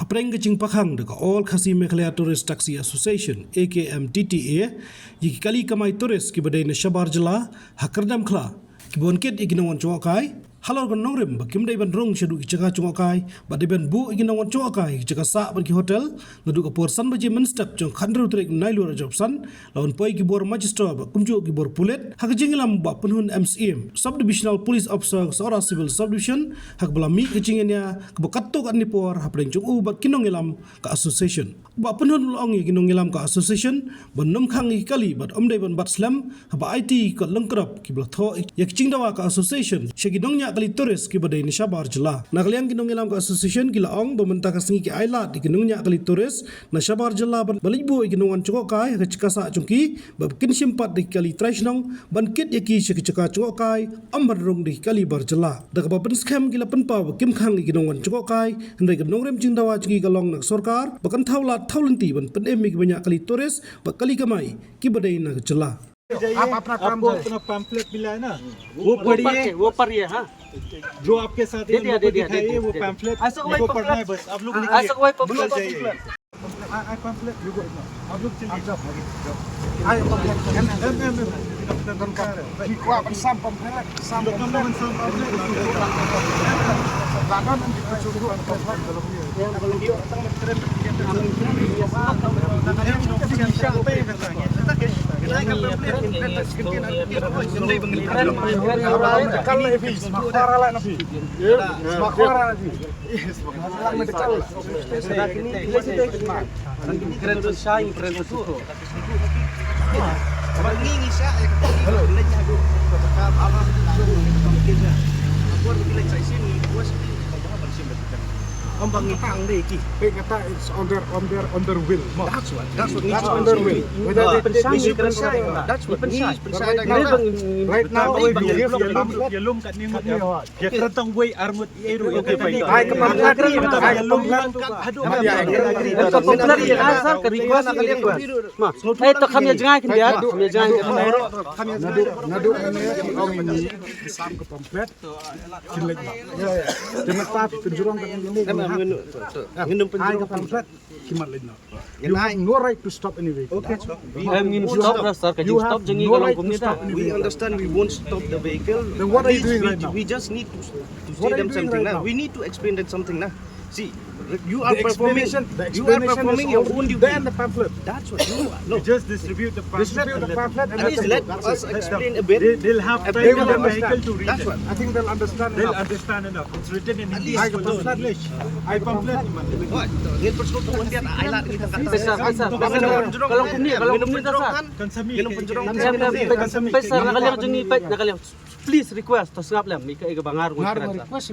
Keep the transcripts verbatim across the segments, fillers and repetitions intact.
Pyrshang ka jingpyrkhat da ka All Khasi Meghalaya Tourist Taxi Association, A K M T T A, ïa ki kali kamai tourist kiba dei na shabar jylla ha Kyrdan Khla, kiba wan kit ïa ki nongwan jngohkai halor ka nongrim ba kim dei ban rung shaduh ki jaka jngohkai, bad dei ban buh ïa ki nongwan jngohkai ha ki jaka sah bad ki hotel naduh ka por san baje mynstep jong ka khathynriew tarik Nailur arphew san, la wan poi ki bor magistrat bad kumjuh ki bor pulit ha ka jingïalam u Bah Pynhun M Syiem, Sub-Divisional Police Officer ka Sohra Civil Sub-Division, ha kaba la mih ka jingïania kaba katto katne por hapdeng jong u bad ki nongïalam ka association. U Bah Pynhun u la ong ïa ki nongïalam ka association ban nym khang ïa ki kali bad ym dei ban bat slem, haba aiti ki kot lyngkrop kiba la thoh ïa ka jingdawa ka association sha ki nongñiah kali tourist kiba dei na shabar jylla. Na ka liang ki nongïalam ka association ki la ong ba mynta ka sngi ki ailad ïa ki nongñiah kali tourist na shabar jylla ban, ban leit buh ïa ki nongwan jngohkai ha ka jaka sah jong ki, ba kin shim pat da ki kali trai shnong ban kit ïa ki sha ki jaka jngohkai, ym ban rung da ki kali bar jylla. Da kaba pynskhem ki la pynpaw ba kim khang ïa ki nongwan jngohkai, hynrei ka nongrim jingdawa jong ki ka long na ka sorkar ba kan thaw lad thaw lynti ban pynim ïa kiba ñiah kali tourist bad kali kamai kiba dei na ka jylla. आप अपना काम आपको जाइए। अपना पैम्फलेट मिला है ना, वो वो पढ़िए। पढ़ के, वो पढ़िए, हाँ। जो आपके साथ दे दिया, दे दिया, दे दिया, दे दिया। पैम्फलेट ऐसा कोई उनको पढ़ना है पैम्फलेट, बस। आप लोग हाँ, लिखिए। ऐसा कोई पैम्फलेट, चल जाइए। पैम्फलेट। आ, आ, पैम्फलेट, you go, no। आप लोग चलिए। आप जाओ, आगे, जाओ। आ, ये पैम्फलेट। एम, एम, एम, एम। Wah, pensam pamphlet, pensam pamphlet. Ladan nanti kucuk pamphlet. Kal na fi, sma khwara la na fi. Sma khwara la fi. Sma khwara la fi. Kren pynshai, kren pynsuto. Pei kata it's on their, on their, on their will. That's what, that's what needs to be on their will. Whether they, they should pynshai. That's what needs to be pynshai. Right now, right now, you give them Ye kren tang wei ar ngut ei ruh. Ai ka pamphlet, ai ka pamphlet. Ka pamphlet ïa nga sir, ka request, ka request. Ma, eh, to kham ïa jngai khyndiat, kham ïa jngai khyndiat. Naduh, naduh mynne ki ong ngi sam ka pamphlet. Kin leit noh. Te mynta pynjrong ka ngi ngi. Ai ka pamphlet. Ki mat leit noh. You have no right to stop any vehicle. Okay, sir. We, um, ngim stop da, sir. Ka jingstop jong ngi ka long kumne da. We understand we won't stop the vehicle. Then what are you doing right now? We just need to, to say them something na. We need to explain them something na. See, you are performing, you are performing your own duty. There in the pamphlet. That's what you are. No. We just distribute the pamphlet and let us explain a bit. They, they'll have time in the vehicle to read it. That's what. I think they'll understand enough. They'll understand enough. It's written in English. Ai ka pamphlet. Ai pamphlet. Oi, to, ngin pynsluk tu, ngin ai lad, ngin kata. Pesa, pesa, pesa. Ka long kumne, ka long kumne ta sir. Kan sami. Kan sami. Pesa, na ka liang jong ngi, peit, na ka liang. Please request, to sngap lem, ïa ka, ïa kaba nga ruh nga request.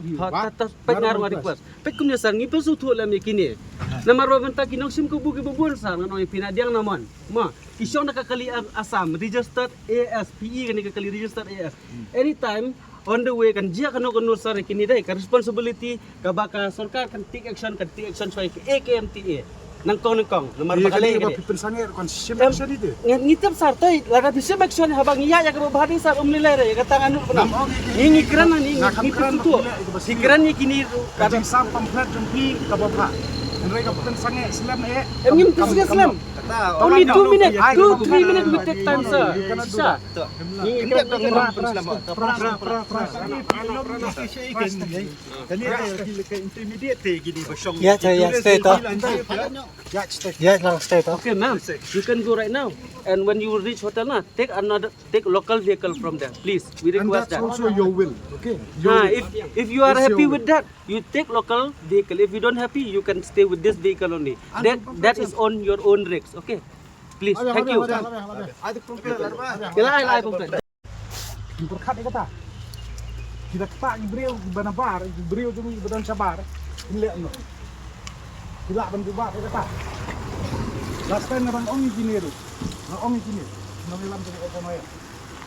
Peit nga ruh nga request. Peit kumne sir, ngi pynsngewthuh lem ïa kine. Namar ba mynta ki nongshim kabu kiba bun sir, ngan ong ïa phi, na diang na mon. Ma, ki shong da ka kali Assam, registered A S P E, kane ka kali registered A S. Anytime on the way kan jia kano kano sir, kine dei ka responsibility kaba ka sorkar kan take action, kan take action shuwa ïa ka A K M T A. Nyngkong nyngkong namar ba ka lei ka dei. Ngi tip sir, toi lada phi shim action haba ngi ïaid ïa kaba bha dei sir, um lei lei re ïa kata nga nud. Ngi ngi kren, ngi ngi pyntuh. Ngi kren ïa kine. Ka jingsam pamphlet jong phi kaba bha. Hynrei ka pynsangeh slem eh. Em, ngim pynsangeh slem. Only two minutes, two, three minutes we take time sir. Sir. Kane ka, kane ka intermediate te ki dei ba shong. Ïa, ïa, stay to. Ïa, stay. Ïa, lang stay to. Okay, ma'am. You can go right now. And when you reach hotel na, take another, take local vehicle from there, please. We request that. And that's also your will, okay? Ha, if, if you are happy with that, you take local vehicle. If you don't happy, you can stay with this vehicle only. That, that is on your own risk, okay? Please, thank you. Ïa la, ïa la, ïa la. Ngi pyrkhat ïa kata. Ki da ktah ki briew kiba nabar, ki briew jong ngi kiba don shabar, kin leh noh. Ki lah ban jubab ïa kata. Last time nga dang ong ïa kine ruh. Nga ong ïa kine. Nongïalam jong ka F M I M.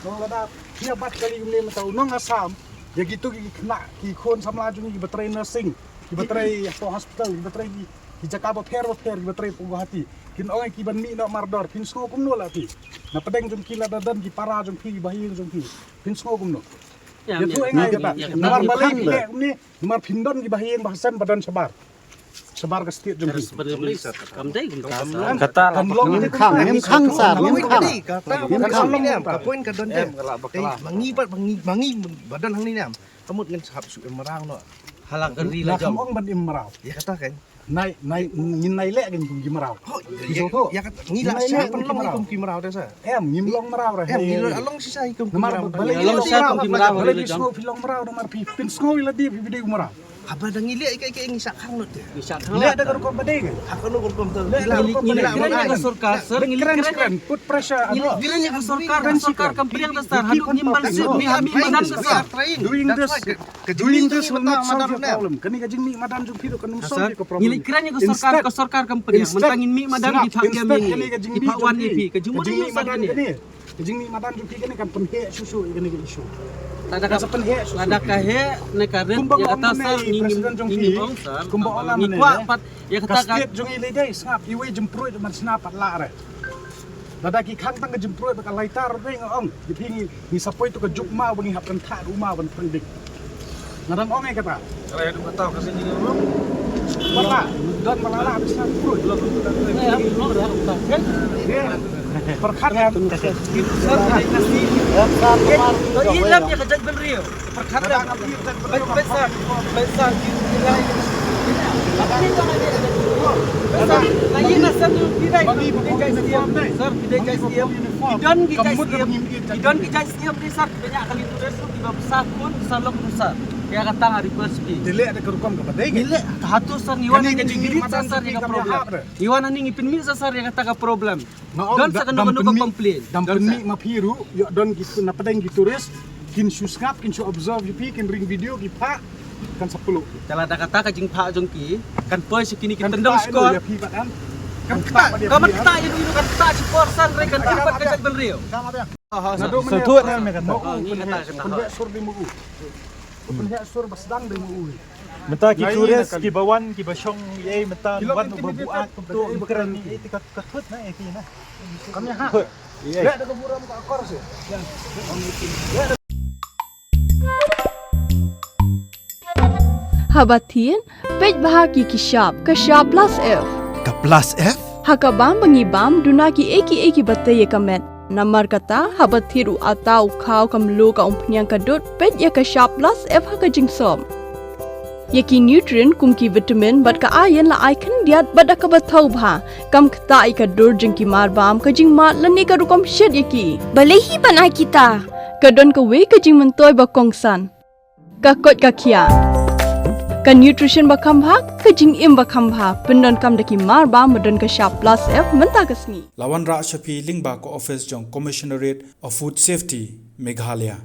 Nong lada phi ïa bat kali kumne mynta u nong Assam, ïa kito ki khynnah ki khun samla jong ngi kiba trei nursing, kiba trei hapoh hospital, kiba trei ki, ki jaka bapher bapher, kiba trei hapoh Guwahati. Kin ong ïa ki ban mih noh mardor, phin sngew kumno la phi? Na pdeng jong ki lada don ki para jong phi, ki bahaïing jong phi, phin sngew kumno? Ïa, ïathuh ïa nga ïa kata. Namar balei phi leh kumne, namar phin don ki bahaïing bahasem ba don shabar. shabar ka state jong phi. Kam dei kumta. Kata la ngim khang, ngim khang sir, ngim khang. Ngim khang. Ka point ka don. Mangi pat mangi mangi ba don hangne ne em. Kamut ngan sahap shu em mraw noh. Hala ka ri la jong. Ong ban em mraw. Ya kata kan. Nai nai ngin nai leh kan kum ki mraw. Ya kata ngi la sahap pan long kum ki mraw da sa. Em ngim long mraw ra. Em ngi la long shisha kum ki mraw. Balei long shisha kum ki mraw. Balei phi sngew phi long mraw namar phi pynsngew ila dei phi dei mraw. Haba dang ngi leh ïa ka, ka ngi shah khang lut te. Ngi shah khang lut. Leh da ka rukom ba dei ka. Ha kano ka rukom te? Leh da ka rukom ba dei. Ngi leh kren ïa ka sorkar, sir, ngi leh kren. Put pressure. Ngi leh kren ïa ka sorkar, ka sorkar kam pdiang da sir. Haduh ngim ban sir, ngi ha mih madan da sir. Doing this, doing this will not solve your problem. Kane ka jingmih madan jong phi ruh kan ym solve ïa ka problem. Ngi leh kren ïa ka sorkar, ka sorkar kam pdiang. Mynta ngin mih madan ki phah kem ïa ngi. Ki phah wan ïa phi. Ka jingmut ïa ka sorkar kane. Ka jingmih madan jong phi kane kan pynheh shuh shuh ïa kane ka issue. Lada ka pynheh shuh shuh. Lada ka heh ne ka rit ïa kata sir, ngi ngi ong sir. Kumba ong ngi kwah pat ïa kata ka state jong ngi lei dei sngap iwei jingpruid man sngap pat lah re. Lada ki khang tang ka jingpruid ba ka laitar dei nga ong. Ïa phi ngi ngi sa poi to ka juk maw ba ngi hap kan thah ruh maw ban pyndik. Nga dang ong ïa kata. Kala ïa ka taw ka sini dulu. Bala, don bala la bisa pruit. Perkhat kan. Sir, ai nasi. Ilam ïa ka jaitbynriew. Perkhat kan. Pesa, pesa ki kirai. Pesa, lagi nasa tu kirai. Sir, kirai jai siem. Ki don ki jai siem. Ki don ki jai siem ni sir. Banya kali tu resu ki ba besar pun besar lok besar. Ïa kata nga request phi. Delek ada ka rukom ka badai. Delek hatu sar ngi wan ngi ngi sa sar ïa ka problem. Ngi wan ngi ngi pynmih sa sar ïa kata ka problem. Don sa kano kano ka complain. Dam pynmih ma phi ruh ïa don ki na pdeng ki turis kin shu sngap kin shu observe ïa phi kin ring video ki phah kan sa puluk. Te lada kata ka jingphah jong ki kan poi sha kine ki tyndong skor. Kan ktah ïa du kan ktah sha por san re kan ktah ka jaitbynriew. Sngewthuh ne em ïa kata? Pynheh sur dei ma u. Pynheh sur ba sdang dei ma u. Mynta ki tourist ki ba wan ki ba shong ei mynta wan u ba buaid kumto um kren ei te ka thut na ei ki na. Kam ïa ha. Leh da ka burom ka akor seh. Haba thied peit bha ki ki shap ka shap plus F. Ka plus F? Ha ka bam ba ngi bam duna ki ei ki ei ki ba tei ïa ka met. Namar kata haba thied u ata u khaw ka mluh ka umphniang ka dud peit ïa ka shap plus F ha ka jingsop. Ïa ki nutrient kum ki vitamin bad ka iron la ai khyndiat bad da kaba thaw bha. Kam ktah ïa ka dur jong ki mar bam ka jingmad lane ka rukom shet ïa ki. Balei hi ban ai kita? Ka don kawei ka jingmyntoi ba kongsan. Ka koit ka khiah. Ka nutrition ba kham bha, ka jingim ba kham bha. Pyndonkam da ki mar bam ba don ka shap plus F mynta ka sngi. La wanrah sha phi lyngba ka office jong Commissionerate of Food Safety, Meghalaya.